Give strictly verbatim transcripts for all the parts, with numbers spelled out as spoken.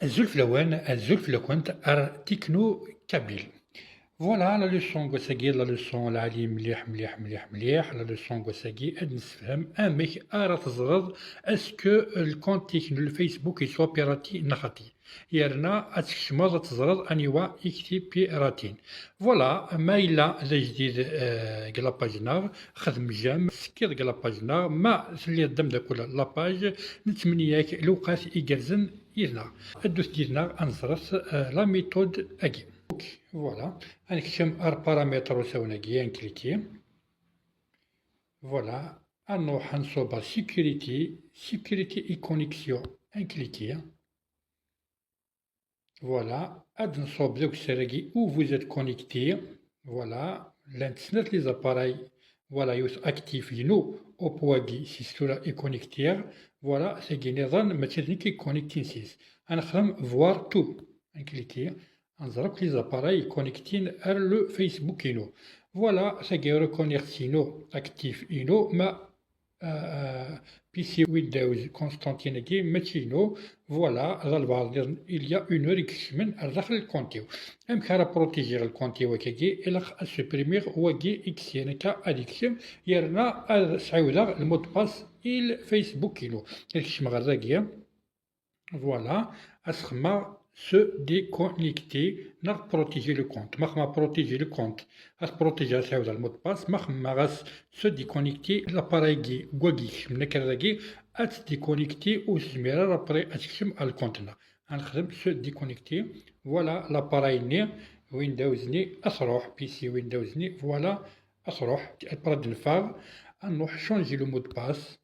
Azul fell-awen, azul fell-akent ar Techno Kabyle. Voilà, la leçon n wass-agi, la leçon lɛali mliḥ, mliḥ, mliḥ, mliḥ. La leçon n wass-agi ad nessefhem amek ara teẓreḍ est-ce que lkont-ik n Facebook yettwapirati neɣ xaṭi. Yerna ad tkecmeḍ ad teẓreḍ aniwa i k-t-ipiratin. Voilà, ma yella d ajdid, eh, deg la page-nneɣ, xdem j'aime, tekkiḍ deg la page-nneɣ, ma telliḍ d ameddakel n la page, nettmenni-ak lewqat igerrzen yid-neɣ. Ddut yid-neɣ ad neẓret, eh, la méthode-agi. Ok, voilà, ad nekcem ar paramètres usawen-agi, ad nkliki. Voilà, ad nruḥ ad nṣubb ar sécurité, sécurité et connexion, ad nkliki. Voilà, ad nṣubb d akessar-agi où vous êtes connecté. Voilà, llant snat les appareils. Voilà, yiwet actif inu, op wagi, si s tura i connectiɣ. Voilà, tagi nniḍen, mačči d nekk i connectin sis. Ad nexdem voir tout. Ad nkliki, ad nẓer akk les appareils connectin ar le Facebook inu. Voilà, tagi reconnaître inu, actif inu, ma euh, euh, P C Windows Constantine-agi, mačči inu. Voilà, d albaɛḍ nniḍen, il y a une heure i ikecmen ar daxel lkont-iw. Amek ara protégiɣ lkont-iw akkagi? Ilaq ad supprimiɣ wagi i yesyan akka ad ikcem, yerna ad sɛiwdeɣ le mot de passe i Facebook-inu. Ad kecmeɣ ar dagi. Voilà, ad s-xemmeɣ se déconnecter neɣ protéger le compte. Ma xemmeɣ protéger le compte, ad protéger, ad sɛiwdeɣ le mot de passe. Ma xemmeɣ-as se déconnecter l'appareil-agi, wagi ikecmen akka dagi, ad s-déconnecter, ur tezmir ara après ad tekcem ar lkont-nneɣ. Ad nexdem se déconnecter. Voilà, l'appareil-nni, Windows-nni, ad truḥ, P C Windows-nni, voilà, ad truḥ, après ad neffeɣ, ad nruḥ changer le mot de passe.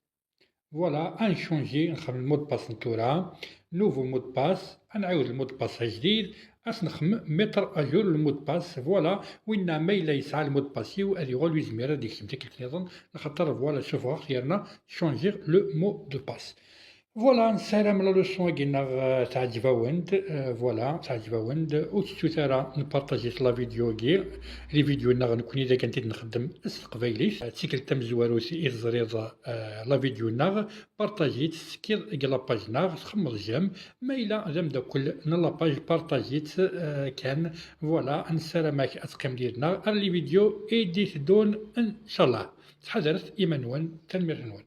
Voilà, ad nchangi, nxedm le mot de passe n tura, nouveau mot de passe, ad nɛiwed le mot de passe ajdid, ad s-nxedm mettre à jour le mot de passe, voilà, winna ma yella yesɛa le mot de passe-iw, ad yuɣal ur yezmir ad ikcem tikkelt nniḍen, axaṭer, voilà, ssufɣeɣ-t yerna changiɣ le mot de passe. Voilà, nessaram la leçon-agi-nneɣ, euh, teɛǧeb-awen-d, euh, voilà, teɛǧeb-awen-d, ur tettut ara npartajit la vidéo-agi, les vidéos-nneɣ nekkni d akken tid nxeddem s teqbaylit, d tikkelt tamezwarut i teẓriḍ, euh, la vidéo-nneɣ, partajit, tekkiḍ deg la page-nneɣ, txemmeḍ j'aime, ma yella d ameddakel n la page partajit, euh, kan, voilà, nessaram-ak ad teqqimeḍ yid-neɣ ar les vidéos i d-iteddun, ncallah. Ttḥadaret iman-nwen, tanemmirt-nwen.